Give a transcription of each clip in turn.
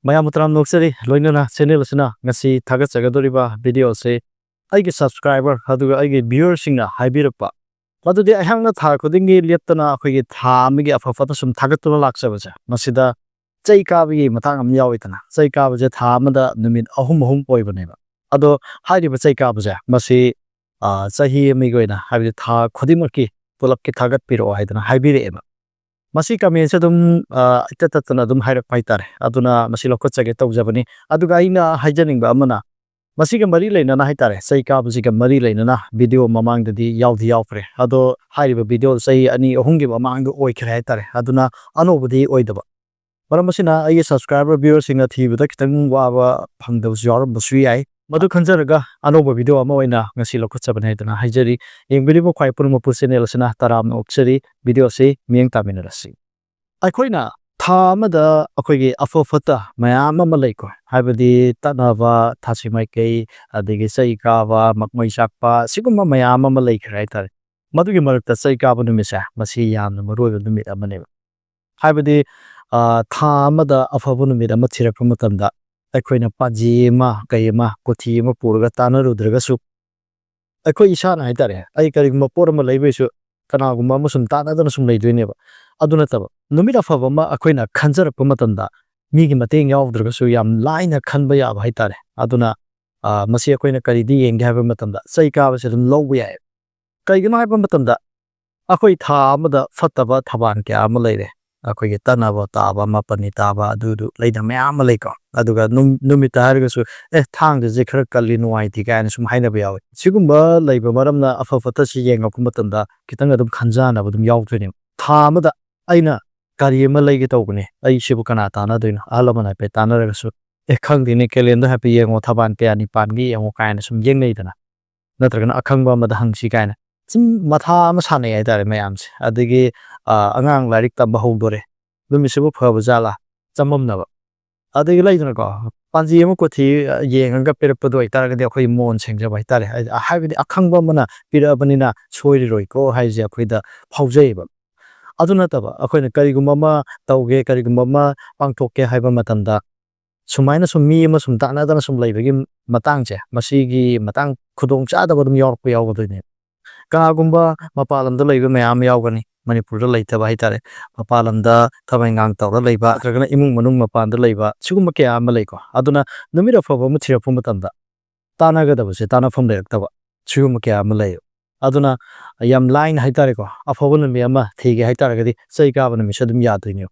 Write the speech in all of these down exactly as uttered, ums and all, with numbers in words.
ꯃꯌꯥꯝꯕꯨ ꯇꯔꯥꯝꯅ ꯑꯣꯛꯆꯔꯤ꯫ ꯂꯣꯏꯅꯅ channel ꯑꯁꯤꯅ ꯉꯁꯤ ꯊꯥꯒꯠꯆꯒꯗꯧꯔꯤꯕ video ꯑꯁꯤ ꯑꯩꯒꯤ subscriber ꯑꯗꯨꯒ ꯑꯩꯒꯤ viewerꯁꯤꯡꯅ ꯍꯥꯏꯕꯤꯔꯛꯄ, ꯃꯗꯨꯗꯤ ꯑꯩꯍꯥꯛꯅ ꯊꯥ ꯈꯨꯗꯤꯡꯒꯤ ꯂꯦꯞꯇꯅ ꯑꯩꯈꯣꯏꯒꯤ ꯊꯥ ꯑꯃꯒꯤ ꯑꯐ ꯐꯠꯇ ꯁꯨꯝ ꯊꯥꯒꯠꯇꯨꯅ ꯂꯥꯛꯆꯕꯁꯦ, ꯃꯁꯤꯗ ꯆꯩ ꯀꯥꯕꯒꯤ ꯃꯇꯥꯡ ꯑꯃ ꯌꯥꯎꯋꯤꯗꯅ, ꯆꯩ ꯀꯥꯕꯁꯦ ꯊꯥ ꯑꯃꯗ ꯅꯨꯃꯤꯠ ꯑꯍꯨꯝ ꯑꯍꯨꯝ ꯑꯣꯏꯕꯅꯦꯕ꯫ ꯑꯗꯣ ꯍꯥꯏꯔꯤꯕ ꯆꯩ ꯀꯥꯕꯁꯦ ꯃꯁꯤ, ꯑ, ꯆꯍꯤ ꯑꯃꯒꯤ ꯑꯣꯏꯅ, ꯍꯥꯏꯕꯗꯤ ꯊꯥ ꯈꯨꯗꯤꯡꯃꯛꯀꯤ ꯄꯨꯂꯞꯀꯤ ꯊꯥꯒꯠꯄꯤꯔꯛꯑꯣ ꯍꯥꯏꯗꯅ ꯍꯥꯏꯕꯤꯔꯛꯑꯦꯕ꯫ ꯃꯁꯤ commentꯁꯦ ꯑꯗꯨꯝ, ꯑ, ꯏꯇꯠ ꯇꯠꯇꯅ ꯑꯗꯨꯝ ꯍꯥꯏꯔꯛꯄ ꯍꯥꯏꯇꯥꯔꯦ꯫ ꯑꯗꯨꯅ ꯃꯁꯤ ꯂꯧꯈꯠꯆꯒꯦ ꯇꯧꯖꯕꯅꯤ꯫ ꯑꯗꯨꯒ ꯑꯩꯅ ꯍꯥꯏꯖꯅꯤꯡꯕ ꯑꯃꯅ, ꯃꯁꯤꯒ ꯃꯔꯤ ꯂꯩꯅꯅ ꯍꯥꯏꯇꯥꯔꯦ, ꯆꯩ ꯀꯥꯕꯁꯤꯒ ꯃꯔꯤ ꯂꯩꯅꯅ video ꯃꯃꯥꯡꯗꯗꯤ ꯌꯥꯎꯗꯤ ꯌꯥꯎꯈ꯭ꯔꯦ꯫ ꯑꯗꯣ ꯍꯥꯏꯔꯤꯕ video ꯆꯍꯤ ꯑꯅꯤ ꯑꯍꯨꯝꯒꯤ ꯃꯃꯥꯡꯗ ꯑꯣꯏꯈ꯭ꯔꯦ ꯍꯥꯏꯇꯥꯔꯦ꯫ ꯑꯗꯨꯅ ꯑꯅꯧꯕꯗꯤ ꯑꯣꯏꯗꯕ꯫ ꯃꯔꯝ ꯑꯁꯤꯅ ꯑꯩꯒꯤ subscriber viewerꯁꯤꯡꯅ ꯊꯤꯕꯗ ꯈꯤꯇꯪ ꯋꯥꯕ ꯐꯪꯗꯕꯁꯨ ꯌꯥꯎꯔꯝꯕꯁꯨ ꯌꯥꯏ꯫ ꯃꯗꯨ ꯈꯟꯖꯔꯒ ꯑꯅꯧꯕ video ꯑꯃ ꯑꯣꯏꯅ ꯉꯁꯤ ꯂꯧꯈꯠꯆꯕꯅꯤ ꯍꯥꯏꯗꯨꯅ ꯍꯥꯏꯖꯔꯤ꯫ ꯌꯦꯡꯕꯤꯔꯤꯕ ꯈ꯭ꯋꯥꯏ ꯄꯨꯝꯅꯃꯛꯄꯨ channel ꯑꯁꯤꯅ ꯇꯔꯥꯝꯅ ꯑꯣꯛꯆꯔꯤ꯫ Video ꯑꯁꯤ ꯃꯤꯠꯌꯦꯡ ꯇꯥꯃꯤꯟꯅꯔꯁꯤ꯫ ꯑꯩꯈꯣꯏꯅ ꯊꯥ ꯑꯃꯗ ꯑꯩꯈꯣꯏꯒꯤ ꯑꯐ ꯐꯠꯇ ꯃꯌꯥꯝ ꯑꯃ ꯂꯩꯀꯣ, ꯍꯥꯏꯕꯗꯤ ꯇꯠꯅꯕ, ꯊꯥꯁꯤ ꯃꯥꯏꯀꯩ, ꯑꯗꯒꯤ ꯆꯩ ꯀꯥꯕ, ꯃꯛꯃꯩ ꯆꯥꯛꯄ, ꯁꯤꯒꯨꯝꯕ ꯃꯌꯥꯝ ꯑꯃ ꯂꯩꯈ꯭ꯔꯦ ꯍꯥꯏꯇꯥꯔꯦ꯫ ꯃꯗꯨꯒꯤ ꯃꯔꯛꯇ ꯆꯩ ꯀꯥꯕ ꯅꯨꯃꯤꯠꯁꯦ ꯃꯁꯤ ꯌꯥꯝꯅ ꯃꯔꯨ ꯑꯣꯏꯕ ꯅꯨꯃꯤꯠ ꯑꯃꯅꯦꯕ꯫ ꯍꯥꯏꯕꯗꯤ, ꯑ, ꯊꯥ ꯑꯃꯗ ꯑꯐꯕ ꯅꯨꯃꯤꯠ ꯑꯃ ꯊꯤꯔꯛꯄ ꯃꯇꯝꯗ ꯑꯩꯈꯣꯏꯅ ꯄꯥꯟꯖꯤ ꯑꯃ, ꯀꯩ ꯑꯃ, ꯀꯣꯊꯤ ꯑꯃ ꯄꯨꯔꯒ ꯇꯥꯟꯅꯔꯨꯗ꯭ꯔꯒꯁꯨ, ꯑꯩꯈꯣꯏ ꯏꯁꯥꯅ ꯍꯥꯏꯇꯥꯔꯦ, ꯑꯩ ꯀꯔꯤꯒꯨꯝꯕ ꯄꯣꯠ ꯑꯃ ꯂꯩꯕꯩꯁꯨ ꯀꯅꯥꯒꯨꯝꯕ ꯑꯃ ꯁꯨꯝ ꯇꯥꯟꯅꯗꯅ ꯁꯨꯝ ꯂꯩꯗꯣꯏꯅꯦꯕ꯫ ꯑꯗꯨ ꯅꯠꯇꯕ, ꯅꯨꯃꯤꯠ ꯑꯐꯕ ꯑꯃ ꯑꯩꯈꯣꯏꯅ ꯈꯟꯖꯔꯛꯄ ꯃꯇꯝꯗ ꯃꯤꯒꯤ ꯃꯇꯦꯡ ꯌꯥꯎꯗ꯭ꯔꯒꯁꯨ ꯌꯥꯝ ꯂꯥꯏꯅ ꯈꯟꯕ ꯌꯥꯕ ꯍꯥꯏꯇꯥꯔꯦ꯫ ꯑꯗꯨꯅ, ꯑ, ꯃꯁꯤ ꯑꯩꯈꯣꯏꯅ ꯀꯔꯤꯗ ꯌꯦꯡꯒꯦ ꯍꯥꯏꯕ ꯃꯇꯝꯗ ꯆꯩ ꯀꯥꯕꯁꯦ ꯑꯗꯨꯝ ꯂꯧꯕ ꯌꯥꯏ꯫ ꯀꯩꯒꯤꯅꯣ ꯍꯥꯏꯕ ꯃꯇꯝꯗ ꯑꯩꯈꯣꯏ ꯊꯥ ꯑꯃꯗ ꯐꯠꯇꯕ ꯊꯕꯥꯟ ꯀꯌꯥ ꯑꯃ ꯂꯩꯔꯦ꯫ ꯑꯩꯈꯣꯏꯒꯤ ꯇꯠꯅꯕ ꯇꯥꯕ, ꯃꯄꯅꯤ ꯇꯥꯕ, ꯑꯗꯨꯗꯨ ꯂꯩꯗꯅ ꯃꯌꯥꯝ ꯑꯃ ꯂꯩꯀꯣ꯫ ꯑꯗꯨꯒ ꯅꯨꯝ-, ꯅꯨꯃꯤꯠꯇ ꯍꯥꯏꯔꯒꯁꯨ, "ꯑꯦ, ꯊꯥꯡꯖꯁꯦ ꯈꯔ ꯀꯜꯂꯤ, ꯅꯨꯡꯉꯥꯏꯇꯦ" ꯀꯥꯏꯅ ꯁꯨꯝ ꯍꯥꯏꯅꯕ ꯌꯥꯎꯋꯦ꯫ ꯁꯤꯒꯨꯝꯕ ꯂꯩꯕ ꯃꯔꯝꯅ ꯑꯐ ꯐꯠꯇꯁꯤ ꯌꯦꯡꯉꯛꯄ ꯃꯇꯝꯗ ꯈꯤꯇꯪ ꯑꯗꯨꯝ ꯈꯟꯖꯥꯟꯅꯕ ꯑꯗꯨꯝ ꯌꯥꯎꯗꯣꯏꯅꯦꯕ꯫ ꯊꯥ ꯑꯃꯗ ꯑꯩꯅ ꯀꯔꯤ ꯑꯃ ꯂꯩꯒꯦ ꯇꯧꯕꯅꯦ, ꯑꯩ ꯁꯤꯕꯨ ꯀꯅꯥ ꯇꯥꯟꯅꯗꯣꯏꯅꯣ? ꯑꯍꯜ ꯂꯃꯟ ꯍꯥꯏꯐꯦꯠ ꯇꯥꯟꯅꯔꯒꯁꯨ, "ꯑꯦ, ꯈꯪꯗꯦꯅꯦ, calendar ꯍꯥꯏꯐꯦꯠ ꯌꯦꯡꯉꯣ, ꯊꯕꯥꯟ ꯀꯌꯥꯅꯤ ꯄꯥꯟꯒꯦ ꯌꯦꯡꯉꯣ" ꯀꯥꯏꯅ ꯁꯨꯝ ꯌꯦꯡꯅꯩꯗꯅ꯫ ꯅꯠꯇ꯭ꯔꯒꯅ ꯑꯈꯪꯕ ꯑꯃꯗ ꯍꯪꯁꯤ ꯀꯥꯏꯅ ꯁꯨꯝ ꯃꯊꯥ ꯑꯃ ꯁꯥꯟꯅꯩ ꯍꯥꯏꯇꯥꯔꯦ ꯃꯌꯥꯝꯁꯦ꯫ ꯑꯗꯒꯤ, ꯑ, ꯑꯉꯥꯡ ꯂꯥꯏꯔꯤꯛ ꯇꯝꯕ ꯍꯧꯗꯣꯔꯦ, ꯅꯨꯃꯤꯠꯁꯤꯕꯨ ꯐꯕ ꯖꯥꯠꯂꯥ, ꯆꯃꯝꯅꯕ꯫ ꯑꯗꯒꯤ ꯂꯩꯗꯅꯀꯣ, ꯄꯥꯟꯖꯤ ꯑꯃ ꯀꯣꯊꯤ, ꯑ, ꯌꯦꯡꯉꯒ ꯄꯤꯔꯛꯄꯗꯣ ꯑꯣꯏꯇꯥꯔꯒꯗꯤ ꯑꯩꯈꯣꯏ ꯃꯣꯟ ꯁꯦꯡꯖꯕ ꯍꯥꯏꯇꯥꯔꯦ꯫ ꯍꯥꯏ-, ꯍꯥꯏꯕꯗꯤ ꯑꯈꯪꯕ ꯑꯃꯅ ꯄꯤꯔꯛꯑꯕꯅꯤꯅ ꯁꯣꯏꯔꯔꯣꯏꯀꯣ ꯍꯥꯏꯁꯦ ꯑꯩꯈꯣꯏꯗ ꯐꯥꯎꯖꯩꯌꯦꯕ꯫ ꯑꯗꯨ ꯅꯠꯇꯕ ꯑꯩꯈꯣꯏꯅ ꯀꯔꯤꯒꯨꯝꯕ ꯑꯃ ꯇꯧꯒꯦ, ꯀꯔꯤꯒꯨꯝꯕ ꯑꯃ ꯄꯥꯡꯊꯣꯛꯀꯦ ꯍꯥꯏꯕ ꯃꯇꯝꯗ ꯁꯨꯃꯥꯏꯅ ꯁꯨꯝ ꯃꯤ ꯑꯃ ꯁꯨꯝ ꯇꯥꯟꯅꯗꯅ ꯁꯨꯝ ꯂꯩꯕꯒꯤ ꯃꯇꯥꯡꯁꯦ, ꯃꯁꯤꯒꯤ ꯃꯇꯥꯡ ꯈꯨꯗꯣꯡ ꯆꯥꯗꯕ ꯑꯗꯨꯝ ꯌꯥꯎꯔꯛꯄ ꯌꯥꯎꯒꯗꯣꯏꯅꯦ꯫ ꯀꯅꯥꯒꯨꯝꯕ ꯃꯄꯥꯟ ꯂꯝꯗ ꯂꯩꯕ ꯃꯌꯥꯝ ꯑꯃ ꯌꯥꯎꯒꯅꯤ, ꯃꯅꯤꯄꯨꯔꯗ ꯂꯩꯇꯕ ꯍꯥꯏꯇꯥꯔꯦ꯫ ꯃꯄꯥꯟ ꯂꯝꯗ ꯊꯕꯛ ꯏꯪꯈꯥꯡ ꯇꯧꯔ ꯂꯩꯕ, ꯅꯠꯇ꯭ꯔꯒꯅ ꯏꯃꯨꯡ ꯃꯅꯨꯡ ꯃꯄꯥꯟꯗ ꯂꯩꯕ, ꯁꯤꯒꯨꯝꯕ ꯀꯌꯥ ꯑꯃ ꯂꯩꯀꯣ꯫ ꯑꯗꯨꯅ ꯅꯨꯃꯤꯠ ꯑꯐꯕ ꯑꯃ ꯊꯤꯔꯛꯄ ꯃꯇꯝꯗ ꯇꯥꯟꯅꯒꯗꯕꯁꯦ ꯇꯥꯟꯅꯐꯝ ꯂꯩꯔꯛꯇꯕ, ꯁꯤꯒꯨꯝꯕ ꯀꯌꯥ ꯑꯃ ꯂꯩ꯫ ꯑꯗꯨꯅ ꯌꯥꯝ ꯂꯥꯏꯅ ꯍꯥꯏꯇꯥꯔꯦꯀꯣ, ꯑꯐꯕ ꯅꯨꯃꯤꯠ ꯑꯃ ꯊꯤꯒꯦ ꯍꯥꯏꯇꯥꯔꯒꯗꯤ ꯆꯩ ꯀꯥꯕ ꯅꯨꯃꯤꯠꯁꯦ ꯑꯗꯨꯝ ꯌꯥꯗꯣꯏꯅꯦꯕ꯫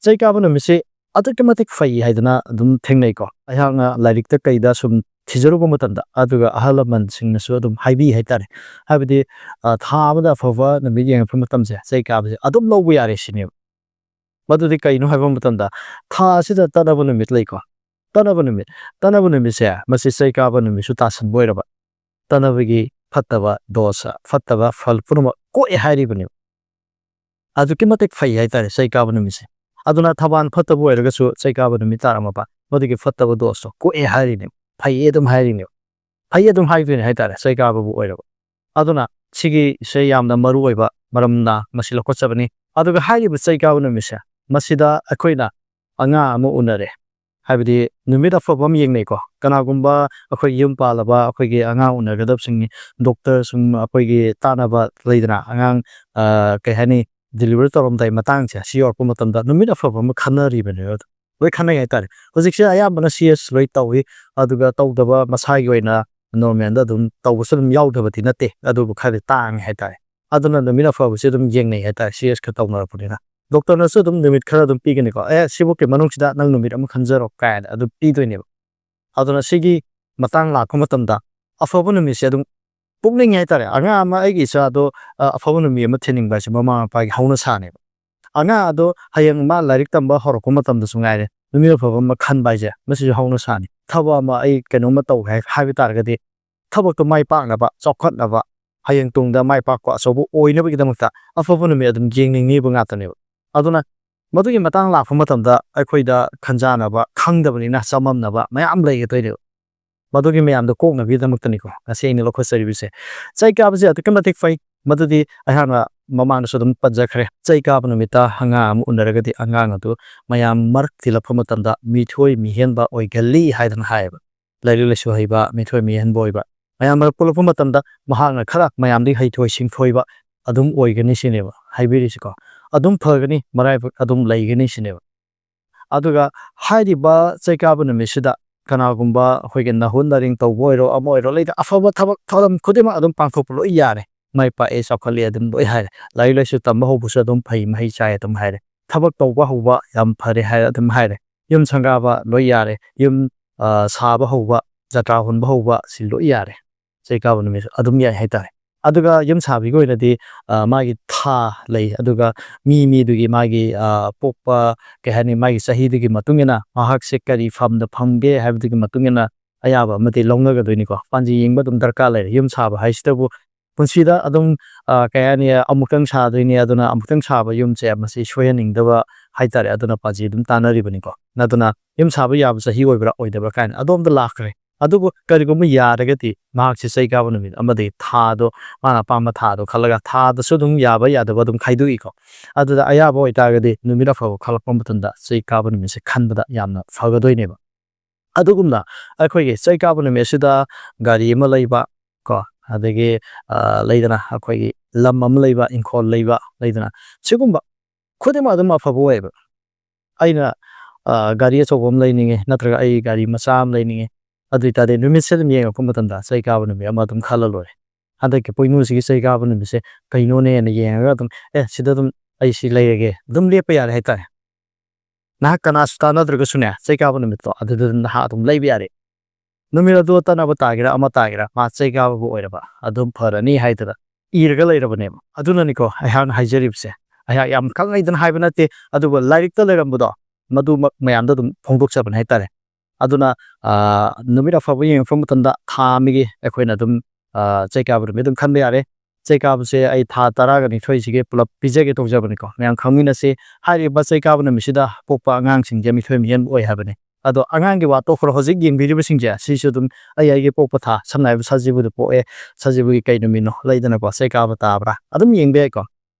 ꯆꯩ ꯀꯥꯕ ꯅꯨꯃꯤꯠꯁꯦ ꯑꯗꯨꯛꯀꯤ ꯃꯇꯤꯛ ꯐꯩ ꯍꯥꯏꯗꯅ ꯑꯗꯨꯝ ꯊꯦꯡꯅꯩꯀꯣ꯫ ꯑꯩꯍꯥꯛꯅ ꯂꯥꯏꯔꯤꯛꯇ ꯀꯩꯗ ꯁꯨꯝ ꯊꯤꯖꯔꯨꯕ ꯃꯇꯝꯗ, ꯑꯗꯨꯒ ꯑꯍꯜ ꯂꯃꯟꯁꯤꯡꯅꯁꯨ ꯑꯗꯨꯝ ꯍꯥꯏꯕꯤ ꯍꯥꯏꯇꯥꯔꯦ꯫ ꯍꯥꯏꯕꯗꯤ, ꯑ, ꯊꯥ ꯑꯃꯗ ꯑꯐꯕ ꯅꯨꯃꯤꯠ ꯌꯦꯡꯉꯛꯄ ꯃꯇꯝꯁꯦ ꯆꯩ ꯀꯥꯕꯁꯦ ꯑꯗꯨꯝ ꯂꯧꯕ ꯌꯥꯔꯦ ꯁꯤꯅꯦꯕ꯫ ꯃꯗꯨꯗꯤ ꯀꯩꯅꯣ ꯍꯥꯏꯕ ꯃꯇꯝꯗ, ꯊꯥ ꯑꯁꯤꯗ ꯇꯠꯅꯕ ꯅꯨꯃꯤꯠ ꯂꯩꯀꯣ꯫ ꯇꯠꯅꯕ ꯅꯨꯃꯤꯠ, ꯇꯠꯅꯕ ꯅꯨꯃꯤꯠꯁꯦ ꯃꯁꯤ ꯆꯩ ꯀꯥꯕ ꯅꯨꯃꯤꯠꯁꯨ ꯇꯥꯁꯟꯕ ꯑꯣꯏꯔꯕ, ꯇꯠꯅꯕꯒꯤ ꯐꯠꯇꯕ ꯗꯣꯁ, ꯐꯠꯇꯕ ꯐꯜ ꯄꯨꯝꯅꯃꯛ ꯀꯣꯛꯑꯦ ꯍꯥꯏꯔꯤꯕꯅꯦꯕ꯫ ꯑꯗꯨꯛꯀꯤ ꯃꯇꯤꯛ ꯐꯩ ꯍꯥꯏꯇꯥꯔꯦ ꯆꯩ ꯀꯥꯕ ꯅꯨꯃꯤꯠꯁꯦ꯫ ꯑꯗꯨꯅ ꯊꯕꯥꯜ ꯐꯠꯇꯕ ꯑꯣꯏꯔꯒꯁꯨ ꯆꯩ ꯀꯥꯕ ꯅꯨꯃꯤꯠ ꯇꯥꯔꯝꯃꯕ, ꯃꯗꯨꯒꯤ ꯐꯠꯇꯕ ꯗꯣꯁꯇꯣ ꯀꯣꯛꯑꯦ ꯍꯥꯏꯔꯤꯅꯦꯕ, ꯐꯩꯌꯦ ꯑꯗꯨꯝ ꯍꯥꯏꯔꯤꯅꯦꯕ, ꯐꯩꯌꯦ ꯑꯗꯨꯝ ꯍꯥꯏꯗꯣꯏꯅꯦ ꯍꯥꯏꯇꯥꯔꯦ ꯆꯩ ꯀꯥꯕꯕꯨ ꯑꯣꯏꯔꯕ꯫ ꯑꯗꯨꯅ ꯁꯤꯒꯤꯁꯦ ꯌꯥꯝꯅ ꯃꯔꯨ ꯑꯣꯏꯕ ꯃꯔꯝꯅ ꯃꯁꯤ ꯂꯧꯈꯠꯆꯕꯅꯤ꯫ ꯑꯗꯨꯒ ꯍꯥꯏꯔꯤꯕ ꯆꯩ ꯀꯥꯕ ꯅꯨꯃꯤꯠꯁꯦ, ꯃꯁꯤꯗ ꯑꯩꯈꯣꯏꯅ ꯑꯉꯥꯡ ꯑꯃ ꯎꯅꯔꯦ, ꯍꯥꯏꯕꯗꯤ ꯅꯨꯃꯤꯠ ꯑꯐꯕ ꯑꯃ ꯌꯦꯡꯅꯩꯀꯣ꯫ ꯀꯅꯥꯒꯨꯝꯕ ꯑꯩꯈꯣꯏ ꯌꯨꯝ ꯄꯥꯜꯂꯕ ꯑꯩꯈꯣꯏꯒꯤ ꯑꯉꯥꯡ ꯎꯅꯒꯗꯕꯁꯤꯡꯅꯤ, ꯗꯣꯛꯇꯔ ꯁꯨꯝ ꯑꯩꯈꯣꯏꯒꯤ ꯇꯥꯟꯅꯕ ꯂꯩꯗꯅ, ꯑꯉꯥꯡ, ꯑ, ꯀꯩ ꯍꯥꯏꯅꯤ, ꯗꯤꯂꯤꯚꯔ ꯇꯧꯔꯝꯗꯥꯏ ꯃꯇꯥꯡꯁꯦ, ꯁꯤ ꯌꯧꯔꯛꯄ ꯃꯇꯝꯗ ꯅꯨꯃꯤꯠ ꯑꯐꯕ ꯑꯃ ꯈꯟꯅꯔꯤꯕꯅꯦꯕ꯫ ꯑꯗꯨ ꯂꯣꯏ ꯈꯟꯅꯩ ꯍꯥꯏꯇꯥꯔꯦ꯫ ꯍꯧꯖꯤꯛꯁꯦ ꯑꯌꯥꯝꯕꯅ ꯁꯤ ꯑꯦꯁ ꯂꯣꯏ ꯇꯧꯏ, ꯑꯗꯨꯒ ꯇꯧꯗꯕ ꯃꯁꯥꯒꯤ ꯑꯣꯏꯅ ꯅꯣꯔꯃꯦꯜꯗ ꯑꯗꯨꯝ ꯇꯧꯕꯁꯨ ꯑꯗꯨꯝ ꯌꯥꯎꯗꯕꯗꯤ ꯅꯠꯇꯦ, ꯑꯗꯨꯕꯨ ꯈꯔꯗꯤ ꯇꯥꯡꯉꯦ ꯍꯥꯏꯇꯥꯔꯦ꯫ ꯑꯗꯨꯅ ꯅꯨꯃꯤꯠ ꯑꯐꯕꯁꯦ ꯑꯗꯨꯝ ꯌꯦꯡꯅꯩ ꯍꯥꯏꯇꯥꯔꯦ, ꯁꯤ ꯑꯦꯁꯀ ꯇꯧꯅꯔꯛꯄꯅꯤꯅ꯫ ꯗꯣꯛꯇꯔꯅꯁꯨ ꯑꯗꯨꯝ ꯅꯨꯃꯤꯠ ꯈꯔ ꯑꯗꯨꯝ ꯄꯤꯒꯅꯤꯀꯣ, "ꯑꯦ, ꯁꯤꯐꯧꯀꯤ ꯃꯅꯨꯡꯁꯤꯗ ꯅꯪ ꯅꯨꯃꯤꯠ ꯑꯃ ꯈꯟꯖꯔꯣ" ꯀꯥꯏꯅ ꯑꯗꯨꯝ ꯄꯤꯗꯣꯏꯅꯦꯕ꯫ ꯑꯗꯨꯅ ꯁꯤꯒꯤ ꯃꯇꯥꯡ ꯂꯥꯛꯄ ꯃꯇꯝꯗ ꯑꯐꯕ ꯅꯨꯃꯤꯠꯁꯦ ꯑꯗꯨꯝ ꯄꯣꯛꯅꯤꯡꯉꯦ ꯍꯥꯏꯇꯥꯔꯦ꯫ ꯑꯉꯥꯡ ꯑꯃ, ꯑꯩꯒꯤ ꯏꯆꯥꯗꯣ, ꯑ, ꯑꯐꯕ ꯅꯨꯃꯤꯠ ꯑꯃ ꯊꯤꯅꯤꯡꯕ ꯍꯥꯏꯁꯦ ꯃꯃꯥ ꯃꯄꯥꯒꯤ ꯍꯧꯅꯁꯥꯅꯦꯕ꯫ ꯑꯉꯥꯡ ꯑꯗꯣ ꯍꯌꯦꯡ ꯃꯥ ꯂꯥꯏꯔꯤꯛ ꯇꯝꯕ ꯍꯧꯔꯛꯄ ꯃꯇꯝꯗꯁꯨ ꯉꯥꯏꯔꯦ, ꯅꯨꯃꯤꯠ ꯑꯐꯕ ꯑꯃ ꯈꯟꯕ ꯍꯥꯏꯁꯦ ꯃꯁꯤꯁꯨ ꯍꯧꯅꯁꯥꯅꯤ꯫ ꯊꯕꯛ ꯑꯃ ꯑꯩ ꯀꯩꯅꯣꯝꯃ ꯇꯧꯒꯦ ꯍꯥꯏ-, ꯍꯥꯏꯕ ꯇꯥꯔꯒꯗꯤ, ꯊꯕꯛꯇꯣ ꯃꯥꯏ ꯄꯥꯛꯅꯕ, ꯆꯥꯎꯈꯠꯅꯕ, ꯍꯌꯦꯡ ꯇꯨꯡꯗ ꯃꯥꯏ ꯄꯥꯛꯄ ꯑꯆꯧꯕ ꯑꯣꯏꯅꯕꯒꯤꯗꯃꯛꯇ ꯑꯐꯕ ꯅꯨꯃꯤꯠ ꯑꯗꯨꯝ ꯌꯦꯡꯅꯤꯡꯉꯤꯕ ꯉꯥꯛꯇꯅꯦꯕ꯫ ꯑꯗꯨꯅ ꯃꯗꯨꯒꯤ ꯃꯇꯥꯡ ꯂꯥꯛꯄ ꯃꯇꯝꯗ ꯑꯩꯈꯣꯏꯗ ꯈꯟꯖꯥꯅꯕ, ꯈꯪꯗꯕꯅꯤꯅ ꯆꯃꯝꯅꯕ ꯃꯌꯥꯝ ꯂꯩꯒꯗꯣꯏꯅꯦꯕ꯫ ꯃꯗꯨꯒꯤ ꯃꯌꯥꯝꯗꯣ ꯀꯣꯛꯅꯕꯒꯤꯗꯃꯛꯇꯅꯤꯀꯣ ꯉꯁꯤ ꯑꯩꯅ ꯂꯧꯈꯠꯆꯔꯤꯕꯁꯦ꯫ ꯆꯩ ꯀꯥꯕꯁꯦ ꯑꯗꯨꯛꯀꯤ ꯃꯇꯤꯛ ꯐꯩ꯫ ꯃꯗꯨꯗꯤ ꯑꯩꯍꯥꯛꯅ ꯃꯃꯥꯡꯗꯁꯨ ꯑꯗꯨꯝ ꯄꯟꯖꯈ꯭ꯔꯦ, ꯆꯩ ꯀꯥꯕ ꯅꯨꯃꯤꯠꯇ ꯑꯉꯥꯡ ꯑꯃ ꯎꯅꯔꯒꯗꯤ ꯑꯉꯥꯡ ꯑꯗꯨ ꯃꯌꯥꯝ ꯃꯔꯛ ꯇꯤꯜꯂꯛꯄ ꯃꯇꯝꯗ ꯃꯤꯊꯣꯏ ꯃꯤꯍꯦꯟꯕ ꯑꯣꯏꯒꯜꯂꯤ ꯍꯥꯏꯗꯅ ꯍꯥꯏꯌꯦꯕ꯫ ꯂꯥꯏꯔꯤꯛ ꯂꯥꯏꯁꯨ ꯍꯩꯕ, ꯃꯤꯊꯣꯏ ꯃꯤꯍꯦꯟꯕ ꯑꯣꯏꯕ, ꯃꯌꯥꯝ ꯃꯔꯛ ꯄꯨꯜꯂꯛꯄ ꯃꯇꯝꯗ ꯃꯍꯥꯛꯅ ꯈꯔ ꯃꯌꯥꯝꯗꯒꯤ ꯍꯩꯊꯣꯏ ꯁꯤꯡꯊꯣꯏꯕ ꯑꯗꯨꯝ ꯑꯣꯏꯒꯅꯤ ꯁꯤꯅꯦꯕ ꯍꯥꯏꯕꯤꯔꯤꯁꯤꯀꯣ꯫ ꯑꯗꯨꯝ ꯐꯒꯅꯤ, ꯃꯔꯥꯏꯕꯛ ꯑꯗꯨꯝ ꯂꯩꯒꯅꯤ ꯁꯤꯅꯦꯕ꯫ ꯑꯗꯨꯒ ꯍꯥꯏꯔꯤꯕ ꯆꯩ ꯀꯥꯕ ꯅꯨꯃꯤꯠꯁꯤꯗ ꯀꯅꯥꯒꯨꯝꯕ ꯑꯩꯈꯣꯏꯒꯤ ꯅꯍꯨꯠ ꯅꯔꯤꯡ ꯇꯧꯕ ꯑꯣꯏꯔꯣ, ꯑꯃ ꯑꯣꯏꯔꯣ, ꯂꯩꯗ ꯑꯐꯕ ꯊꯕꯛ ꯊꯧꯔꯝ ꯈꯨꯗꯤꯡꯃꯛ ꯑꯗꯨꯝ ꯄꯥꯡꯊꯣꯛꯄ ꯂꯣꯏ ꯌꯥꯔꯦ꯫ "ꯃꯥꯏ ꯄꯥꯛꯑꯦ, ꯆꯥꯎꯈꯠꯂꯦ" ꯑꯗꯨꯝ ꯂꯣꯏ ꯍꯥꯏꯔꯦ꯫ ꯂꯥꯏꯔꯤꯛ ꯂꯥꯏꯁꯨ ꯇꯝꯕ ꯍꯧꯕꯁꯨ ꯑꯗꯨꯝ ꯐꯩ, ꯃꯍꯩ ꯆꯥꯏ ꯑꯗꯨꯝ ꯍꯥꯏꯔꯦ꯫ ꯊꯕꯛ ꯇꯧꯕ ꯍꯧꯕ ꯌꯥꯝ ꯐꯔꯦ ꯍꯥꯏꯔ ꯑꯗꯨꯝ ꯍꯥꯏꯔꯦ꯫ ꯌꯨꯝ ꯁꯪꯒꯥꯕ ꯂꯣꯏ ꯌꯥꯔꯦ꯫ ꯌꯨꯝ, ꯑ, ꯁꯥꯕ ꯍꯧꯕ, ꯖꯇ꯭ꯔꯥ ꯍꯨꯟꯕ ꯍꯧꯕ ꯁꯤ ꯂꯣꯏ ꯌꯥꯔꯦ꯫ ꯆꯩ ꯀꯥꯕ ꯅꯨꯃꯤꯠꯁꯨ ꯑꯗꯨꯝ ꯌꯥꯏ ꯍꯥꯏꯇꯥꯔꯦ꯫ ꯑꯗꯨꯒ ꯌꯨꯝ ꯁꯥꯕꯤꯒꯤ ꯑꯣꯏꯅꯗꯤ, ꯑ, ꯃꯥꯒꯤ ꯊꯥ ꯂꯩ, ꯑꯗꯨꯒ ꯃꯤ ꯃꯤꯗꯨꯒꯤ ꯃꯥꯒꯤ, ꯑ, ꯄꯣꯛꯄ, ꯀꯩ ꯍꯥꯏꯅꯤ, ꯃꯥꯒꯤ ꯆꯍꯤꯗꯨꯒꯤ ꯃꯇꯨꯡ ꯏꯟꯅ ꯃꯍꯥꯛꯁꯦ ꯀꯔꯤ ꯐꯝꯗ ꯐꯝꯒꯦ ꯍꯥꯏꯕꯗꯨꯒꯤ ꯃꯇꯨꯡ ꯏꯟꯅ ꯑꯌꯥꯕ ꯑꯃꯗꯤ ꯂꯧꯅꯒꯗꯣꯏꯅꯤꯀꯣ꯫ ꯄꯥꯟꯖꯤ ꯌꯦꯡꯕ ꯑꯗꯨꯝ ꯗꯔꯀꯥꯔ ꯂꯩꯔꯦ꯫ ꯌꯨꯝ ꯁꯥꯕ ꯍꯥꯏꯁꯤꯗꯕꯨ ꯄꯨꯟꯁꯤꯗ ꯑꯗꯨꯝ, ꯑ, ꯀꯩ ꯍꯥꯏꯅꯤ, ꯑꯃꯨꯛꯇꯪ ꯁꯥꯗꯣꯏꯅꯤ, ꯑꯗꯨꯅ ꯑꯃꯨꯛꯇꯪ ꯁꯥꯕ ꯌꯨꯝꯁꯦ ꯃꯁꯤ ꯁꯣꯏꯍꯟꯅꯤꯡꯗꯕ ꯍꯥꯏꯇꯥꯔꯦ꯫ ꯑꯗꯨꯅ ꯄꯥꯟꯖꯤ ꯑꯗꯨꯝ ꯇꯥꯟꯅꯔꯤꯕꯅꯤꯀꯣ꯫ ꯑꯗꯨꯅ ꯌꯨꯝ ꯁꯥꯕ ꯌꯥꯕ ꯆꯍꯤ ꯑꯣꯏꯕ꯭ꯔꯥ ꯑꯣꯏꯗꯕ꯭ꯔꯥ ꯀꯥꯏꯅ ꯑꯗꯣꯝꯗ ꯂꯥꯛꯈ꯭ꯔꯦ꯫ ꯑꯗꯨꯕꯨ ꯀꯔꯤꯒꯨꯝꯕ ꯌꯥꯔꯒꯗꯤ ꯃꯍꯥꯛꯁꯦ ꯆꯩ ꯀꯥꯕ ꯅꯨꯃꯤꯠ ꯑꯃꯗꯤ ꯊꯥꯗꯣ, ꯃꯥꯅ ꯑꯄꯥꯝꯕ ꯊꯥꯗꯣ ꯈꯜꯂꯒ, ꯊꯥꯗꯁꯨ ꯑꯗꯨꯝ ꯌꯥꯕ ꯌꯥꯗꯕ ꯑꯗꯨꯝ ꯈꯥꯏꯗꯣꯛꯏꯀꯣ꯫ ꯑꯗꯨꯗ ꯑꯌꯥꯕ ꯑꯣꯏꯇꯥꯔꯒꯗꯤ ꯅꯨꯃꯤꯠ ꯑꯐꯕ ꯈꯜꯂꯛꯄ ꯃꯇꯝꯗ ꯆꯩ ꯀꯥꯕ ꯅꯨꯃꯤꯠꯁꯦ ꯈꯟꯕꯗ ꯌꯥꯝꯅ ꯐꯒꯗꯣꯏꯅꯦꯕ꯫ ꯑꯗꯨꯒꯨꯝꯅ ꯑꯩꯈꯣꯏꯒꯤ ꯆꯩ ꯀꯥꯕ ꯅꯨꯃꯤꯠꯁꯤꯗ ꯒꯥꯔꯤ ꯑꯃ ꯂꯩꯕ ꯀꯣ, ꯑꯗꯒꯤ, ꯑ, ꯂꯩꯗꯅ, ꯑꯩꯈꯣꯏꯒꯤ ꯂꯝ ꯑꯃ ꯂꯩꯕ, ꯏꯪꯈꯣꯜ ꯂꯩꯕ, ꯂꯩꯗꯅ, ꯁꯤꯒꯨꯝꯕ ꯈꯨꯗꯤꯡꯃꯛ ꯑꯗꯨꯝ ꯑꯐꯕ ꯑꯣꯏꯌꯦꯕ꯫ ꯑꯩꯅ, ꯑ, ꯒꯥꯔꯤ ꯑꯆꯧꯕ ꯑꯃ ꯂꯩꯅꯤꯡꯉꯦ, ꯅꯠꯇ꯭ꯔꯒ ꯑꯩ ꯒꯥꯔꯤ ꯃꯆꯥ ꯑꯃ ꯂꯩꯅꯤꯡꯉꯦ꯫ ꯑꯗꯨ ꯑꯣꯏꯇꯥꯔꯗꯤ ꯅꯨꯃꯤꯠꯁꯦ ꯑꯗꯨꯝ ꯌꯦꯡꯉꯛꯄ ꯃꯇꯝꯗ ꯆꯩ ꯀꯥꯕ ꯅꯨꯃꯤꯠ ꯑꯃ ꯑꯗꯨꯝ ꯈꯜꯂ ꯂꯣꯏꯔꯦ꯫ ꯍꯟꯗꯛꯀꯤ ꯄꯣꯏꯅꯨꯁꯤꯒꯤ ꯆꯩ ꯀꯥꯕ ꯅꯨꯃꯤꯠꯁꯦ ꯀꯩꯅꯣꯅꯦꯅ ꯌꯦꯡꯉꯒ ꯑꯗꯨꯝ, "ꯑꯦ, ꯁꯤꯗ ꯑꯗꯨꯝ ꯑꯩ ꯁꯤ ꯂꯩꯔꯒꯦ", ꯑꯗꯨꯝ ꯂꯦꯞꯄ ꯌꯥꯔꯦ ꯍꯥꯏꯇꯥꯔꯦ꯫ ꯅꯍꯥꯛ ꯀꯅꯥꯁꯨ ꯇꯥꯟꯅꯗ꯭ꯔꯒꯁꯨꯅꯦ, ꯆꯩ ꯀꯥꯕ ꯅꯨꯃꯤꯠꯇꯣ ꯑꯗꯨꯗ ꯑꯗꯨꯝ ꯅꯍꯥꯛ ꯑꯗꯨꯝ ꯂꯩꯕ ꯌꯥꯔꯦ꯫ ꯅꯨꯃꯤꯠ ꯑꯗꯨ ꯇꯠꯅꯕ ꯇꯥꯒꯦꯔꯥ ꯑꯃ ꯇꯥꯒꯦꯔꯥ, ꯃꯥ ꯆꯩ ꯀꯥꯕꯕꯨ ꯑꯣꯏꯔꯕ ꯑꯗꯨꯝ ꯐꯔꯅꯤ ꯍꯥꯏꯗꯅ ꯏꯔꯒ ꯂꯩꯔꯕꯅꯦꯕ꯫ ꯑꯗꯨꯅꯅꯤꯀꯣ ꯑꯩꯍꯥꯛꯅ ꯍꯥꯏꯖꯔꯤꯕꯁꯦ꯫ ꯑꯩꯍꯥꯛ ꯌꯥꯝ ꯈꯪ ꯍꯩꯗꯅ ꯍꯥꯏꯕ ꯅꯠꯇꯦ, ꯑꯗꯨꯕꯨ ꯂꯥꯏꯔꯤꯛꯇ ꯂꯩꯔꯝꯕꯗꯣ ꯃꯗꯨꯃꯛ ꯃꯌꯥꯝꯗ ꯑꯗꯨꯝ ꯐꯣꯡꯗꯣꯛꯆꯕꯅꯦ ꯍꯥꯏꯇꯥꯔꯦ꯫ ꯑꯗꯨꯅ, ꯑ, ꯅꯨꯃꯤꯠ ꯑꯐꯕ ꯌꯦꯡꯉꯛꯄ ꯃꯇꯝꯗ ꯊꯥ ꯑꯃꯒꯤ ꯑꯩꯈꯣꯏꯅ ꯑꯗꯨꯝ, ꯑ, ꯆꯩ ꯀꯥꯕ ꯅꯨꯃꯤꯠ ꯑꯗꯨꯝ ꯈꯟꯕ ꯌꯥꯔꯦ꯫ ꯆꯩ ꯀꯥꯕꯁꯦ ꯑꯩ ꯊꯥ ꯇꯔꯥꯒ ꯅꯤꯊꯣꯏꯁꯤꯒꯤ ꯄꯨꯂꯞ ꯄꯤꯖꯒꯦ ꯇꯧꯖꯕꯅꯤꯀꯣ꯫ ꯃꯌꯥꯝ ꯈꯪꯃꯤꯟꯅꯁꯤ꯫ ꯍꯥꯏꯔꯤꯕ ꯆꯩ ꯀꯥꯕ ꯅꯨꯃꯤꯠꯁꯤꯗ ꯄꯣꯛꯄ ꯑꯉꯥꯡꯁꯤꯡꯁꯦ ꯃꯤꯊꯣꯏ ꯃꯤꯍꯦꯟꯕ ꯑꯣꯏ ꯍꯥꯏꯕꯅꯤ꯫ ꯑꯗꯣ ꯑꯉꯥꯡꯒꯤ ꯋꯥ ꯇꯣꯛꯈ꯭ꯔꯣ, ꯍꯧꯖꯤꯛ ꯌꯦꯡꯕꯤꯔꯤꯕꯁꯤꯡꯁꯦ ꯁꯤꯁꯨ ꯑꯗꯨꯝ ꯑꯩ ꯑꯩꯒꯤ ꯄꯣꯛꯄ ꯊꯥ, ꯁꯝꯅ ꯍꯥꯏꯔꯕꯗ ꯁꯖꯤꯕꯨꯗ ꯄꯣꯛꯑꯦ, ꯁꯖꯤꯕꯨꯒꯤ ꯀꯩ ꯅꯨꯃꯤꯠꯅꯣ ꯂꯩꯗꯅꯀꯣ, ꯆꯩ ꯀꯥꯕ ꯇꯥꯕ꯭ꯔꯥ ꯑꯗꯨꯝ ꯌꯦꯡꯕ ꯌꯥꯏꯀꯣ꯫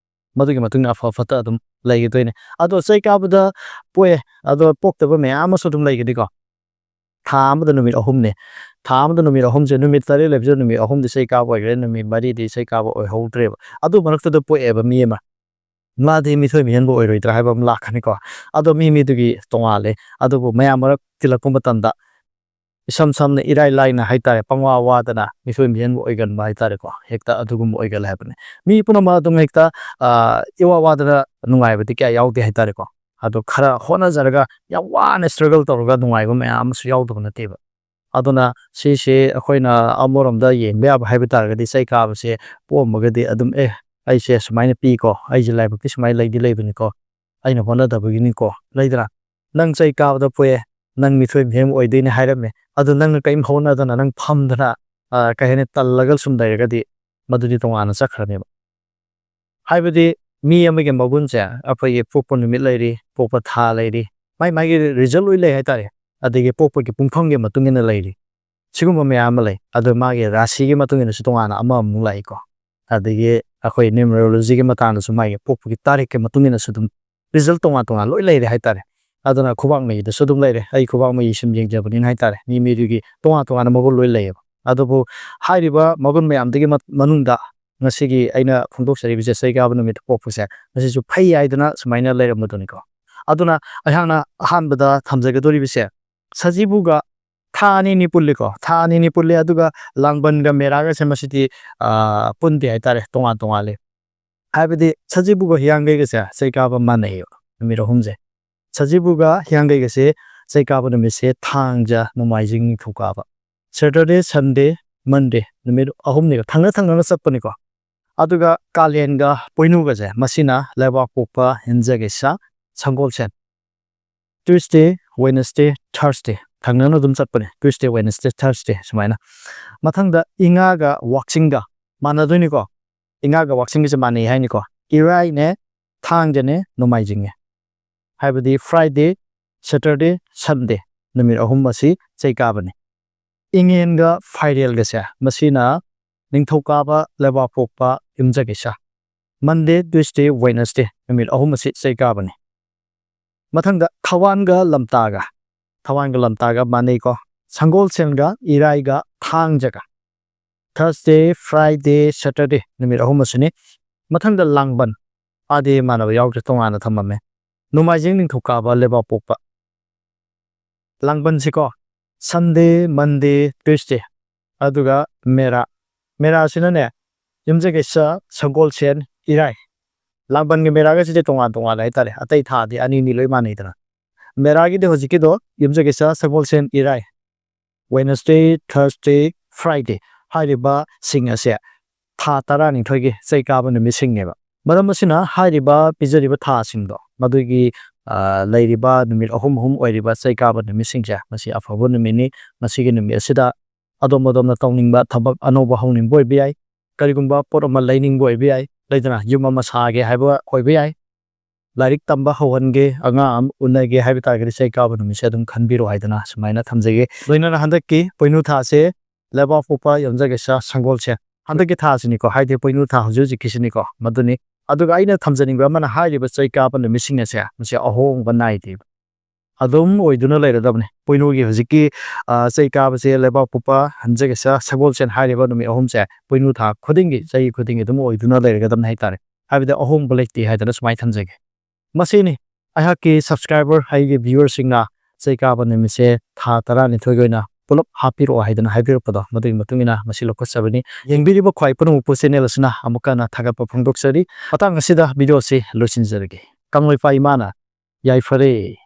ꯃꯗꯨꯒꯤ ꯃꯇꯨꯡ ꯏꯟꯅ ꯑꯐ ꯐꯠꯇ ꯑꯗꯨꯝ ꯂꯩꯒꯗꯣꯏꯅꯦ꯫ ꯑꯗꯣ ꯆꯩ ꯀꯥꯕꯗ ꯄꯣꯛꯑꯦ, ꯑꯗꯣ ꯄꯣꯛꯇꯕ ꯃꯌꯥꯝ ꯑꯃꯁꯨ ꯑꯗꯨꯝ ꯂꯩꯒꯅꯤꯀꯣ꯫ ꯊꯥ ꯑꯃꯗ ꯅꯨꯃꯤꯠ ꯑꯍꯨꯝꯅꯦ꯫ ꯊꯥ ꯑꯃꯗ ꯅꯨꯃꯤꯠ ꯑꯍꯨꯝꯁꯦ, ꯅꯨꯃꯤꯠ ꯇꯔꯦꯠ ꯂꯩꯕꯁꯤꯗ ꯅꯨꯃꯤꯠ ꯑꯍꯨꯝꯗꯤ ꯆꯩ ꯀꯥꯕ ꯑꯣꯏꯈ꯭ꯔꯦ, ꯅꯨꯃꯤꯠ ꯃꯔꯤꯗꯤ ꯆꯩ ꯀꯥꯕ ꯑꯣꯏꯍꯧꯗ꯭ꯔꯦꯕ꯫ ꯑꯗꯨ ꯃꯔꯛꯇꯨꯗ ꯄꯣꯛꯑꯦꯕ ꯃꯤ ꯑꯃ, ꯃꯥꯗꯤ ꯃꯤꯊꯣꯏ ꯃꯤꯍꯦꯟꯕ ꯑꯣꯏꯔꯣꯏꯗ꯭ꯔꯥ ꯍꯥꯏꯕ ꯑꯃ ꯂꯥꯛꯀꯅꯤꯀꯣ꯫ ꯑꯗꯣ ꯃꯤ ꯃꯤꯗꯨꯒꯤ ꯇꯣꯉꯥꯜꯂꯦ꯫ ꯑꯗꯨꯕꯨ ꯃꯌꯥꯝ ꯃꯔꯛ ꯇꯤꯜꯂꯛꯄ ꯃꯇꯝꯗ ꯏꯁꯝ ꯁꯝꯅ ꯏꯔꯥꯏ ꯂꯥꯏꯅ ꯍꯥꯏꯇꯥꯔꯦ, ꯄꯪꯋꯥ ꯋꯥꯗꯅ ꯃꯤꯊꯣꯏ ꯃꯤꯍꯦꯟꯕ ꯑꯣꯏꯒꯟꯕ ꯍꯥꯏꯇꯥꯔꯦꯀꯣ, ꯍꯦꯛꯇ ꯑꯗꯨꯒꯨꯝꯕ ꯑꯣꯏꯒꯜꯂꯦ ꯍꯥꯏꯕꯅꯤ꯫ ꯃꯤ ꯄꯨꯝꯅꯃꯛ ꯑꯗꯨꯝ ꯍꯦꯛꯇ ꯑ, ꯏꯋꯥ ꯋꯥꯗꯅ ꯅꯨꯡꯉꯥꯏꯕꯗꯤ ꯀꯌꯥ ꯌꯥꯎꯗꯦ ꯍꯥꯏꯇꯥꯔꯦꯀꯣ꯫ ꯑꯗꯣ ꯈꯔ ꯍꯣꯠꯅꯖꯔꯒ ꯌꯥꯝ ꯋꯥꯅ struggle ꯇꯧꯔꯒ ꯅꯨꯡꯉꯥꯏꯕ ꯃꯌꯥꯝ ꯑꯃꯁꯨ ꯌꯥꯎꯗꯕ ꯅꯠꯇꯦꯕ꯫ ꯑꯗꯨꯅ ꯁꯤꯁꯦ ꯑꯩꯈꯣꯏꯅ ꯑꯃꯔꯣꯝꯗ ꯌꯦꯡꯕ ꯌꯥꯕ ꯍꯥꯏꯕ ꯇꯥꯔꯒꯗꯤ, ꯆꯩ ꯀꯥꯕꯁꯦ ꯄꯣꯛꯑꯝꯃꯒꯗꯤ ꯑꯗꯨꯝ, "ꯑꯦ, ꯑꯩꯁꯦ ꯁꯨꯃꯥꯏꯅ ꯄꯤꯀꯣ, ꯑꯩꯁꯦ ꯂꯥꯏꯕꯛꯇꯤ ꯁꯨꯃꯥꯏꯅ ꯂꯩꯗꯤ ꯂꯩꯕꯅꯤꯀꯣ, ꯑꯩꯅ ꯍꯣꯠꯅꯗꯕꯒꯤꯅꯤꯀꯣ", ꯂꯩꯗꯅ꯫ ꯅꯪ ꯆꯩ ꯀꯥꯕꯗ ꯄꯣꯛꯑꯦ, ꯅꯪ ꯃꯤꯊꯣꯏ ꯃꯤꯍꯦꯟꯕ ꯑꯣꯏꯗꯣꯏꯅꯦ ꯍꯥꯏꯔꯝꯃꯦ, ꯑꯗꯨ ꯅꯪꯅ ꯀꯔꯤꯝ ꯍꯣꯠꯅꯗꯅ ꯅꯪ ꯐꯝꯗꯅ, ꯑ, ꯀꯩ ꯍꯥꯏꯅꯤ, ꯇꯜꯂꯒ ꯁꯨꯝ ꯂꯩꯔꯒꯗꯤ ꯃꯗꯨꯗꯤ ꯇꯣꯉꯥꯟꯅ ꯆꯠꯈ꯭ꯔꯅꯦꯕ꯫ ꯍꯥꯏꯕꯗꯤ ꯃꯤ ꯑꯃꯒꯤ ꯃꯒꯨꯟꯁꯦ ꯑꯩꯈꯣꯏꯒꯤ ꯄꯣꯛꯄ ꯅꯨꯃꯤꯠ ꯂꯩꯔꯤ, ꯄꯣꯛꯄ ꯊꯥ ꯂꯩꯔꯤ, ꯃꯥꯏ ꯃꯥꯒꯤ result ꯂꯣꯏ ꯂꯩ ꯍꯥꯏꯇꯥꯔꯦ꯫ ꯑꯗꯒꯤ ꯄꯣꯛꯄꯒꯤ ꯄꯨꯡꯐꯝꯒꯤ ꯃꯇꯨꯡ ꯏꯟꯅ ꯂꯩꯔꯤ꯫ ꯁꯤꯒꯨꯝꯕ ꯃꯌꯥꯝ ꯑꯃ ꯂꯩ꯫ ꯑꯗꯣ ꯃꯥꯒꯤ ꯔꯥꯁꯤꯒꯤ ꯃꯇꯨꯡ ꯏꯟꯅꯁꯨ ꯇꯣꯉꯥꯟꯅ ꯑꯃꯃꯨꯛ ꯂꯥꯛꯏꯀꯣ꯫ ꯑꯗꯒꯤ ꯑꯩꯈꯣꯏ numerologyꯒꯤ ꯃꯇꯥꯡꯗꯁꯨ ꯃꯥꯒꯤ ꯄꯣꯛꯄꯒꯤ ꯇꯥꯔꯤꯛꯀꯤ ꯃꯇꯨꯡ ꯏꯟꯅꯁꯨ ꯑꯗꯨꯝ result ꯇꯣꯉꯥꯟ ꯇꯣꯉꯥꯟ ꯂꯣꯏ ꯂꯩꯔꯦ ꯍꯥꯏꯇꯥꯔꯦ꯫ ꯑꯗꯨꯅ ꯈꯨꯕꯥꯛ ꯃꯌꯤꯗꯁꯨ ꯑꯗꯨꯝ ꯂꯩꯔꯦ꯫ ꯑꯩ ꯈꯨꯕꯥꯛ ꯃꯌꯤ ꯁꯨꯝ ꯌꯦꯡꯖꯕꯅꯤꯅ ꯍꯥꯏꯇꯥꯔꯦ꯫ ꯃꯤ ꯃꯤꯗꯨꯒꯤ ꯇꯣꯉꯥꯟ ꯇꯣꯉꯥꯟꯅ ꯃꯒꯨꯟ ꯂꯣꯏ ꯂꯩꯌꯦꯕ꯫ ꯑꯗꯨꯕꯨ ꯍꯥꯏꯔꯤꯕ ꯃꯒꯨꯟ ꯃꯌꯥꯝꯗꯨꯒꯤ ꯃ-, ꯃꯅꯨꯡꯗ ꯉꯁꯤꯒꯤ ꯑꯩꯅ ꯐꯣꯡꯗꯣꯛꯆꯔꯤꯕꯁꯦ, ꯆꯩ ꯀꯥꯕ ꯅꯨꯃꯤꯠꯇ ꯄꯣꯛꯄꯁꯦ, ꯃꯁꯤꯁꯨ ꯐꯩ ꯍꯥꯏꯗꯅ ꯁꯨꯃꯥꯏꯅ ꯂꯩꯔꯝꯕꯗꯨꯅꯤꯀꯣ꯫ ꯑꯗꯨꯅ ꯑꯩꯍꯥꯛꯅ ꯑꯍꯥꯟꯕꯗ ꯊꯝꯖꯒꯗꯧꯔꯤꯕꯁꯦ, ꯁꯖꯤꯕꯨꯒ ꯊꯥ ꯑꯅꯤꯅꯤ ꯄꯨꯜꯂꯤꯀꯣ, ꯊꯥ ꯑꯅꯤꯅꯤ ꯄꯨꯜꯂꯤ꯫ ꯑꯗꯨꯒ ꯂꯥꯡꯕꯟꯒ ꯃꯦꯔꯥꯒꯁꯦ ꯃꯁꯤꯗꯤ, ꯑ, ꯄꯨꯟꯗꯦ ꯍꯥꯏꯇꯥꯔꯦ, ꯇꯣꯉꯥꯟ ꯇꯣꯉꯥꯜꯂꯤ꯫ ꯍꯥꯏꯕꯗꯤ ꯁꯖꯤꯕꯨꯒ ꯍꯤꯌꯥꯡꯒꯩꯒꯁꯦ ꯆꯩ ꯀꯥꯕ ꯃꯥꯟꯅꯩꯌꯦꯕ, ꯅꯨꯃꯤꯠ ꯑꯍꯨꯝꯁꯦ꯫ ꯁꯖꯤꯕꯨꯒ ꯍꯤꯌꯥꯡꯒꯩꯒꯁꯦ ꯆꯩ ꯀꯥꯕ ꯅꯨꯃꯤꯠꯁꯦ ꯊꯥꯡꯖ, ꯅꯣꯡꯃꯥꯏꯖꯤꯡ, ꯅꯤꯡꯊꯧꯀꯥꯕ꯫ Saturday, Sunday, Monday ꯅꯨꯃꯤꯠ ꯑꯍꯨꯝꯅꯤꯀꯣ, ꯊꯪꯅ ꯊꯪꯅꯅ ꯆꯠꯄꯅꯤꯀꯣ꯫ ꯑꯗꯨꯒ ꯀꯥꯂꯦꯟꯒ ꯄꯣꯏꯅꯨꯒꯁꯦ, ꯃꯁꯤꯅ ꯂꯩꯕꯥꯛꯄꯣꯛꯄ, ꯌꯨꯝꯖꯀꯩꯁ, ꯁꯪꯒꯣꯜꯁꯦꯟ꯫ Tuesday, Wednesday, Thursday ꯊꯪꯅꯅ ꯑꯗꯨꯝ ꯆꯠꯄꯅꯦ, Tuesday, Wednesday, Thursday ꯁꯨꯃꯥꯏꯅ꯫ ꯃꯊꯪꯗ ꯏꯉꯥꯒ ꯋꯥꯛꯆꯤꯡꯒ ꯃꯥꯟꯅꯗꯣꯏꯅꯤꯀꯣ꯫ ꯏꯉꯥꯒ ꯋꯥꯛꯆꯤꯡꯒꯁꯦ ꯃꯥꯟꯅꯩ ꯍꯥꯏꯅꯤꯀꯣ꯫ ꯏꯔꯥꯏꯅꯦ, ꯊꯥꯡꯖꯅꯦ, ꯅꯣꯡꯃꯥꯏꯖꯤꯡꯅꯦ꯫ ꯍꯥꯏꯕꯗꯤ Friday, Saturday, Sunday ꯅꯨꯃꯤꯠ ꯑꯍꯨꯝ ꯑꯁꯤ ꯆꯩ ꯀꯥꯕꯅꯤ꯫ ꯏꯉꯦꯟꯒ ꯐꯥꯏꯔꯦꯜꯒꯁꯦ, ꯃꯁꯤꯅ ꯅꯤꯡꯊꯧꯀꯥꯕ, ꯂꯩꯕꯥꯛꯄꯣꯛꯄ, ꯌꯨꯝꯖꯀꯩꯁ꯫ Monday, Tuesday, Wednesday ꯅꯨꯃꯤꯠ ꯑꯍꯨꯝ ꯑꯁꯤ ꯆꯩ ꯀꯥꯕꯅꯤ꯫ ꯃꯊꯪꯗ ꯊꯋꯥꯟꯒ ꯂꯝꯇꯥꯒ, ꯊꯋꯥꯟꯒ ꯂꯝꯇꯥꯒ ꯃꯥꯟꯅꯩꯀꯣ꯫ ꯁꯪꯒꯣꯜꯁꯦꯟꯒ ꯏꯔꯥꯏꯒ ꯊꯥꯡꯖꯒ, Thursday, Friday, Saturday ꯅꯨꯃꯤꯠ ꯑꯍꯨꯝ ꯑꯁꯤꯅꯤ꯫ ꯃꯊꯪꯗ ꯂꯥꯡꯕꯟ, ꯑꯥꯗꯤ ꯃꯥꯟꯅꯕ ꯌꯥꯎꯗ꯭ꯔꯦ, ꯇꯣꯉꯥꯟꯅ ꯊꯝꯃꯝꯃꯦ꯫ ꯅꯣꯡꯃꯥꯏꯖꯤꯡ, ꯅꯤꯡꯊꯧꯀꯥꯕ, ꯂꯩꯕꯥꯛꯄꯣꯛꯄ꯫ ꯂꯥꯡꯕꯟꯁꯤꯀꯣ, Sunday, Monday, Tuesday, ꯑꯗꯨꯒ ꯃꯦꯔꯥ꯫ ꯃꯦꯔꯥꯁꯤꯅꯅꯦ, ꯌꯨꯝꯖꯀꯩꯁ, ꯁꯒꯣꯜꯁꯦꯟ, ꯏꯔꯥꯏ꯫ ꯂꯥꯡꯕꯟꯒ ꯃꯦꯔꯥꯒꯁꯤꯗꯤ ꯇꯣꯉꯥꯟ ꯇꯣꯉꯥꯟꯅ ꯍꯥꯏꯇꯥꯔꯦ, ꯑꯇꯩ ꯊꯥꯗꯤ ꯑꯅꯤꯅꯤ ꯂꯣꯏ ꯃꯥꯟꯅꯩꯗꯅ꯫ ꯃꯦꯔꯥꯒꯤꯗꯤ ꯍꯧꯖꯤꯛꯀꯤꯗꯣ ꯌꯨꯝꯖꯀꯩꯁ, ꯁꯒꯣꯜꯁꯦꯟ, ꯏꯔꯥꯏ, Wednesday, Thursday, Friday ꯍꯥꯏꯔꯤꯕꯁꯤꯡ ꯑꯁꯦ ꯊꯥ ꯇꯔꯥꯅꯤꯊꯣꯏꯒꯤ ꯆꯩ ꯀꯥꯕ ꯅꯨꯃꯤꯠꯁꯤꯡꯅꯦꯕ꯫ ꯃꯔꯝ ꯑꯁꯤꯅ ꯍꯥꯏꯔꯤꯕ ꯄꯤꯖꯔꯤꯕ ꯊꯥꯁꯤꯡꯗꯣ, ꯃꯗꯨꯒꯤ, ꯑ, ꯂꯩꯔꯤꯕ ꯅꯨꯃꯤꯠ ꯑꯍꯨꯝ ꯑꯍꯨꯝ ꯑꯣꯏꯔꯤꯕ ꯆꯩ ꯀꯥꯕ ꯅꯨꯃꯤꯠꯁꯤꯡꯁꯦ, ꯃꯁꯤ ꯑꯐꯕ ꯅꯨꯃꯤꯠꯅꯤ꯫ ꯃꯁꯤꯒꯤ ꯅꯨꯃꯤꯠ ꯑꯁꯤꯗ ꯑꯗꯣꯝ ꯑꯗꯣꯝꯅ ꯇꯧꯅꯤꯡꯕ ꯊꯕꯛ ꯑꯅꯧꯕ ꯍꯧꯅꯤꯡꯕ ꯑꯣꯏꯕ ꯌꯥꯏ, ꯀꯔꯤꯒꯨꯝꯕ ꯄꯣꯠ ꯑꯃ ꯂꯩꯅꯤꯡꯕ ꯑꯣꯏꯕ ꯌꯥꯏ, ꯂꯩꯗꯅ, ꯌꯨꯝ ꯑꯃ ꯁꯥꯒꯦ ꯍꯥꯏꯕ ꯑꯣꯏꯕ ꯌꯥꯏ, ꯂꯥꯏꯔꯤꯛ ꯇꯝꯕ ꯍꯧꯍꯟꯒꯦ, ꯑꯉꯥꯡ ꯑꯃ ꯎꯅꯒꯦ ꯍꯥꯏꯕ ꯇꯥꯔꯒꯗꯤ ꯆꯩ ꯀꯥꯕ ꯅꯨꯃꯤꯠꯁꯦ ꯑꯗꯨꯝ ꯈꯟꯕꯤꯔꯣ ꯍꯥꯏꯗꯅ ꯁꯨꯃꯥꯏꯅ ꯊꯝꯖꯒꯦ꯫ ꯂꯣꯏꯅꯅ ꯍꯟꯗꯛꯀꯤ ꯄꯣꯏꯅꯨ ꯊꯥꯁꯦ ꯂꯩꯕꯥꯛꯄꯣꯛꯄ, ꯌꯨꯝꯖꯀꯩꯁ, ꯁꯪꯒꯣꯜꯁꯦꯟ, ꯍꯟꯗꯛꯀꯤ ꯊꯥꯁꯤꯅꯤꯀꯣ, ꯍꯥꯏꯗꯤ ꯄꯣꯏꯅꯨ ꯊꯥ ꯍꯧꯖꯤꯛ ꯍꯧꯖꯤꯛꯀꯤꯁꯤꯅꯤꯀꯣ, ꯃꯗꯨꯅꯤ꯫ ꯑꯗꯨꯒ ꯑꯩꯅ ꯊꯝꯖꯅꯤꯡꯕ ꯑꯃꯅ, ꯍꯥꯏꯔꯤꯕ ꯆꯩ ꯀꯥꯕ ꯅꯨꯃꯤꯠꯁꯤꯡ ꯑꯁꯦ ꯃꯁꯤ ꯑꯍꯣꯡꯕ ꯅꯥꯏꯗꯦꯕ, ꯑꯗꯨꯝ ꯑꯣꯏꯗꯨꯅ ꯂꯩꯔꯗꯕꯅꯤ꯫ ꯄꯣꯏꯅꯨꯒꯤ ꯍꯧꯖꯤꯛꯀꯤ, ꯑ, ꯆꯩ ꯀꯥꯕꯁꯦ ꯂꯩꯕꯥꯛꯄꯣꯛꯄ, ꯌꯨꯝꯖꯀꯩꯁ, ꯁꯒꯣꯜꯁꯦꯟ ꯍꯥꯏꯔꯤꯕ ꯅꯨꯃꯤꯠ ꯑꯍꯨꯝꯁꯦ ꯄꯣꯏꯅꯨ ꯊꯥ ꯈꯨꯗꯤꯡꯒꯤ, ꯆꯍꯤ ꯈꯨꯗꯤꯡꯒꯤ ꯑꯗꯨꯝ ꯑꯣꯏꯗꯨꯅ ꯂꯩꯔꯒꯗꯕꯅꯤ ꯍꯥꯏꯇꯥꯔꯦ꯫ ꯍꯥꯏꯕꯗꯤ ꯑꯍꯣꯡꯕ ꯂꯩꯇꯦ ꯍꯥꯏꯗꯅ ꯁꯨꯃꯥꯏꯅ ꯊꯝꯖꯒꯦ꯫ ꯃꯁꯤꯅꯤ ꯑꯩꯍꯥꯛꯀꯤ subscriber, ꯑꯩꯒꯤ viewerꯁꯤꯡꯅ ꯆꯩ ꯀꯥꯕ ꯅꯨꯃꯤꯠꯁꯦ ꯊꯥ ꯇꯔꯥꯅꯤꯊꯣꯏꯒꯤ ꯑꯣꯏꯅ ꯄꯨꯂꯞ ꯍꯥꯞꯄꯤꯔꯛꯑꯣ ꯍꯥꯏꯗꯅ ꯍꯥꯏꯕꯤꯔꯛꯄꯗꯣ, ꯃꯗꯨꯒꯤ ꯃꯇꯨꯡ ꯏꯟꯅ ꯃꯁꯤ ꯂꯧꯈꯠꯆꯕꯅꯤ꯫ ꯌꯦꯡꯕꯤꯔꯤꯕ ꯈ꯭ꯋꯥꯏ ꯄꯨꯝꯅꯃꯛꯄꯨ channel ꯑꯁꯤꯅ ꯑꯃꯨꯛꯀ ꯍꯟꯅ ꯊꯥꯒꯠꯄ ꯐꯣꯡꯗꯣꯛꯆꯔꯤ꯫ ꯃꯇꯥꯡ ꯑꯁꯤꯗ videoꯁꯤ ꯂꯣꯏꯁꯤꯟꯖꯔꯒꯦ꯫ ꯀꯪꯂꯩꯄꯥꯛ ꯏꯃꯥꯅ ꯌꯥꯏꯐꯔꯦ꯫